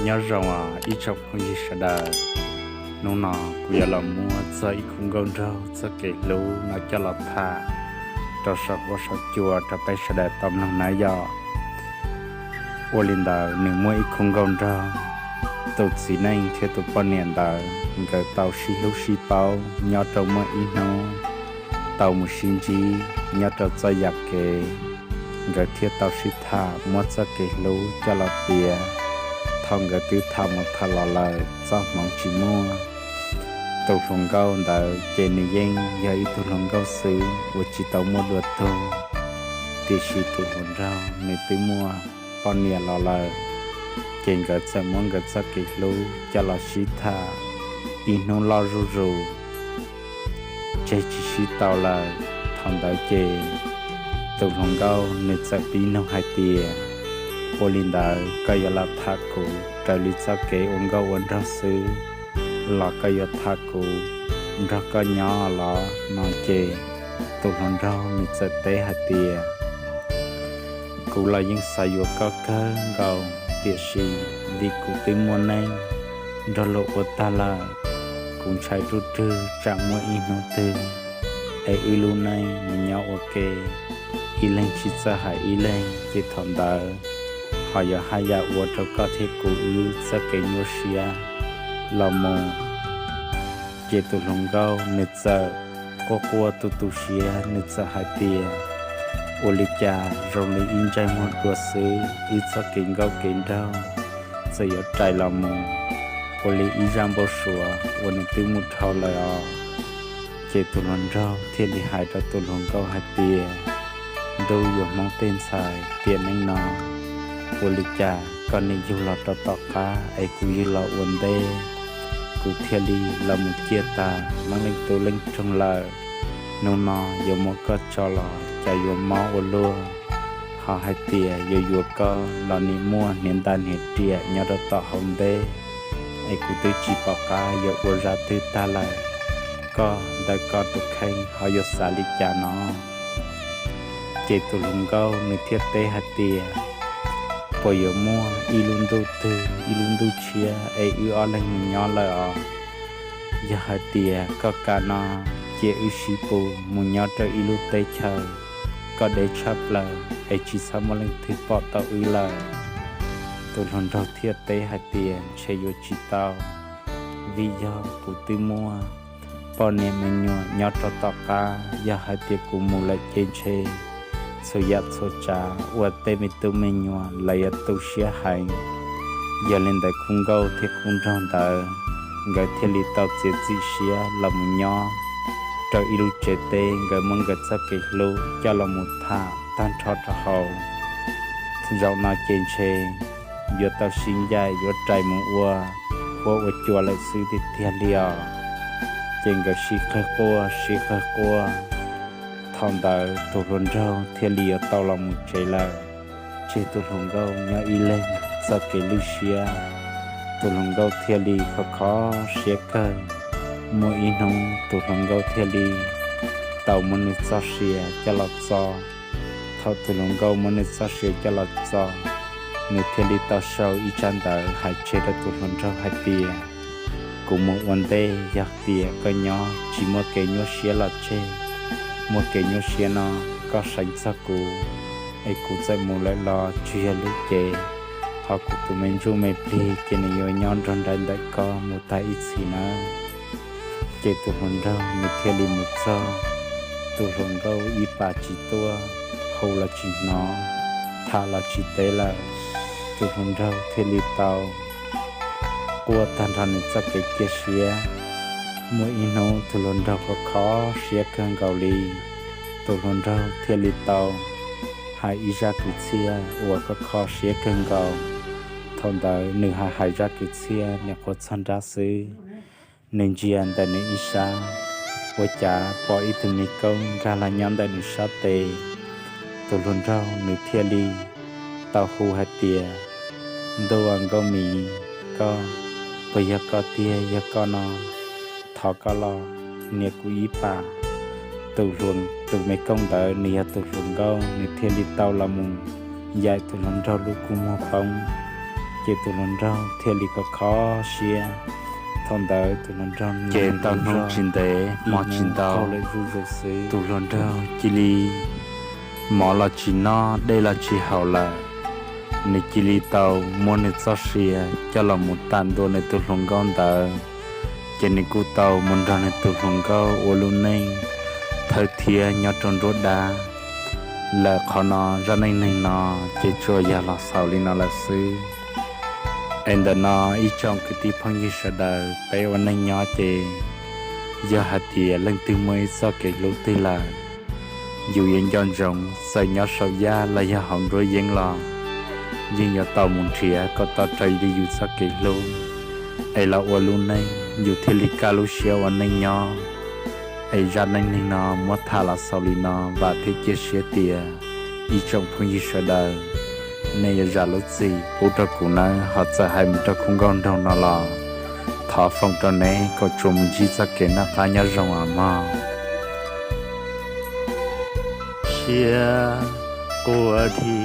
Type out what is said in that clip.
Nyob zoo os ib tsoom phooj ywg sawv daws. Hnub no kuv yuav los muab txog ib khub nkauj nraug txoj kev hlub no coj los tham rau saum huab saum cua rau peb sawv daws tau mloog nawb yom. Ua li ntawd nws muaj ib khub nkauj nraug, tus txiv neej thiab tus poj niam ntawd nkawd tau sib hlub sib paub nyob rau muaj ib hnub tau mus sib ntsib nyob rau txoj yam kev, nkawd thiaj tau sib tham muab txoj kev hlub coj los piav. Thaum nkawd twb tham mus tham los lawm txoj hmoov tsis muaj. Tus hluas nkauj ntawd ces nws yeej yog ib tug hluas nkauj xwb uas tsis tau muaj dua tug, tiam sis tus hluas nraug nws twb muaj poj niam los lawm, ces nkawd txawm muab nkawd txoj kev hlub coj los sib tham ib hnub loj zuj zus, tseg tsis sib tau lawm. Thaum ntawd ces tus hluas nkauj nws txawm pib nug hais tias, ua li ntawd koj yuav los tham kuv raws li txoj kev ua nkauj ua nraug xwb los koj yuav tham kuv nrog koj nyob los? No ces tus hluas nraug nws txawm teb hais tias, kuv los yeej xav yuav koj kawg nkaus, tiam sis vim kuv twb muaj neej nrog luag ua tag lawm, kuv ntshai ruaj rwg tsam muaj ib hnub twg es wb lub neej mus nyob ua ke, ib leeg tsis txawj hais ib leeg ces thaum ntawd ho yuav haj yam ua rau koj thiab kuv wb txoj kev nyuaj siab los mus. Ces tus hluas nkauj nws txawm quaj quaj tu tu siab, nws txawm hais tias, ua li cas zoo li ib ntsais muag dua xwb, wb txoj kev nkauj kev nraug txawm yuav rais los mus ua li ib zaj npau suav uas nws twb mus dhau lawm os. Ces tus hluas nraug thiaj li hais rau tus hluas nkauj hais tias, ntuj yuav Hmoob tej ntxhais, tiam neej no ua li cas koj nim yug los rau tom qab es kuv yug los ua ntej, kuv thiaj li los mus ciaj tas Hmoob leej tub leej roog lawm. Hnub no yuav muab koj tso los cas yuav mob ua luaj, ho hais tias yuav yuav koj los nim muaj hniav ntaj hniav riam nyob rau tom hauv ntej, es kuv twb tsis pom qab yuav ua zaj twg tag lawm, koj ntawm koj tus kheej ho yuav xav li cas no? Ces tus hluas nkauj nws thiaj teb hais tias, puas yuav muaj ib lub ntuj twg ib lub ntuj tshiab es wb ob leeg mus nyob lawm os? Yog hais tias koj kam no, cia wb sib pus mus nyob rau ib lub teb chaws koj deb tshaj plaws es tsis txhob muaj leej twg pom tau wb lawm. Tus hluas nraug thiaj teb hais tias, ntshe yuav tsis tau, vim yog kuv twb muaj poj niam me nyuam nyob rau tom qab, yog hais tias kuv mus lawm ces ntshe txhua yam txhua tsav uas tej me tub me nyuam lawv yuav tu siab heev. Yog li ntawd khub nkauj thiab khub nraug ntawd nkawd thiaj li tau txiav txim siab los mus nyob rau ib lub tsev teb, nkawd muab nkawd txoj kev hlub coj los mus tham tag nrho rau hauv. Zaum no ces ntshe yuav tau sib ncaim yuav rais mus ua huab ua cua lawm xwb tiag tiag li os. Ces nkawd sib qawg quaj sib qawg quaj. Thaum ntawd tus hluas nraug thiaj li yuav tau los mus tsev lawm, tseg tus hluas nkauj nyob ib leeg txoj kev lwj siab. Tus hluas nkauj thiaj li kho kho siab kawg. Muaj ib hnub tus hluas nkauj thiaj li tau muab nws txoj sia coj los txo. Thaum tus hluas nkauj muab nws txoj sia coj los txo, nws thiaj li tau sau ib tsab ntawv hais tseg rau tus hluas nraug hais tias, kuv mus ua ntej, yog tias koj nyob tsis muaj kev nyuaj siab los tseg, muaj kev nyuaj siab no koj seev txog kuv, es kuv txawm mus lawm los tsis yog lub cev, ho kuv tus me ntsuj me plig ces nws yuav nyob nrog nraim ntawm koj mus tag ib txhis nawb. Ces tus hluas nraug nws thiaj li mus txog, tus hluas nkauj ib pas tsis tuaj, hu los tsis hnov, tham los tsis teb lawm. Tus hluas nraug thiaj li tau quaj tag nrho nws txoj kev cia siab. Muaj ib hnub tus hluas nraug kho kho siab kawg nkaus li, tus hluas nraug thiaj li tau hais ib zaj kwv txhiaj uas kho kho siab kawg nkaus. Thaum ntawd nws hais hais zaj kwv txhiaj nyuam qhuav txog nrab xwb, nws ntsia ntawm nws ib sab, ua cas pom ib tug me koob nkag los nyob ntawm nws sab tes. Tus hluas nraug nws thiaj li tau hu hais tias, ntuj aw nkauj Mim, koj puas yog koj tiag? Yog koj no, thov koj los nias kuv ib pas. Tus hluas, tus me koob ntawd nws yog tus hluas nkauj, nws thiaj li tau los mus yaim tus hluas nraug lub kua muag poob. Ces tus hluas nraug thiaj li kho kho siab. Thaum ntawd tus hluas nraug ces tau hnub tsis ntev hmo tsis ntau, tus hluas nraug cia li mov los tsis noj, dej los tsis haus lawm. Nws cia li tau muab nws txoj sia coj los mus tam ntua nws tus hluas nkauj ntawd. Ces nws kuj tau mus nrog nws tus hluas nkauj ua lub neej thawj thiab nyob rau nruab dab lawm. Qhov no zaj neej neeg no ces tsuas yog los xaus li no lawm xwb. Es ntawm no ib tsoom kwv tij phooj ywg sawv daws, peb ua neej nyob ces yog hais tias leej twg muaj ib txoj kev hlub twg lawm, yus yuav nco ntsoov txawm nyob saum yaj los yog hauv nruab yeeb los yeej yuav tau mus nrhiav kom tau raws li yus txoj kev hlub, es los ua lub neej yus thiaj li kaj lub siab ua neej nyob. Es zaj neej neeg no muab tham los xaus li no, vam thiab cia siab tias ib tsoom phooj ywg sawv daws nej yuav zam lub txim pub rau kuv nawb. Ho txawm hais mus rau khub nkauj nraug no los thov foom rau neb kom tsuas mus ntsib txoj kev noj qab nyob zoo os mog. Siab quaj dhi